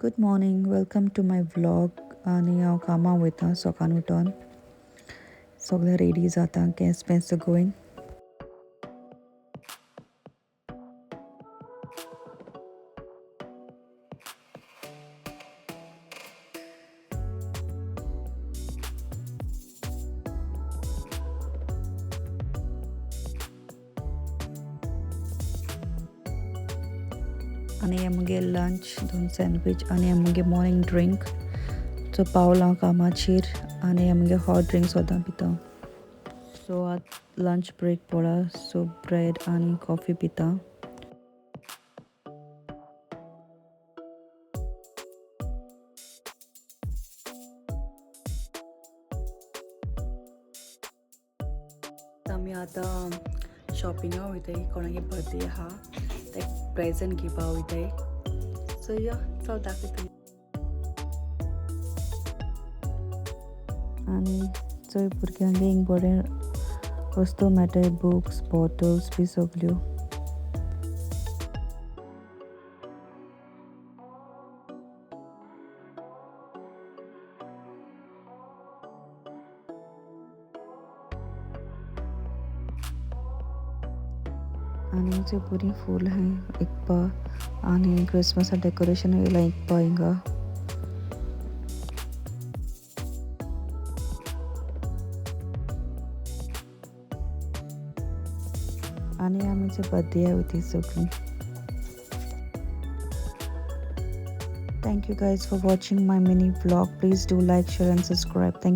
Good morning, welcome to my vlog. आनी हांव कामाक वयता सकाळ उठोन सगळें रेडी जाता, केंस पेंस सगोवन. आनी हें मुगे लंच, 2 सँडवीच आनी हें मुगे मॉर्निंग ड्रिंक. सो पावलां हांव कामाचेर आनी हें मुगे हॉट ड्रिंक सदां पिता. सो आतां लंच ब्रेक पडला, सो ब्रेड आनी कॉफी पिता. आमी आतां शॉपिंगा वयताय, कोणागे बर्थडे आहा ते प्रेजंट घेवपा वयताय. सो यो चल दाखयता. आनी चोय भुरग्यांक एक बरें वस्तू मेळटाय, बुक्स, बॉटल्स बी सगल्यो. आनी चोय बरीं फूल आहाय विकपा आनी क्रिसमसा डेकोरेशन येयलां विकपा हिंगा. आनी आमी जे बर्थडे वयताय सगळीं. Thank you guys for watching my mini vlog. Please do like, share and subscribe. Thank you.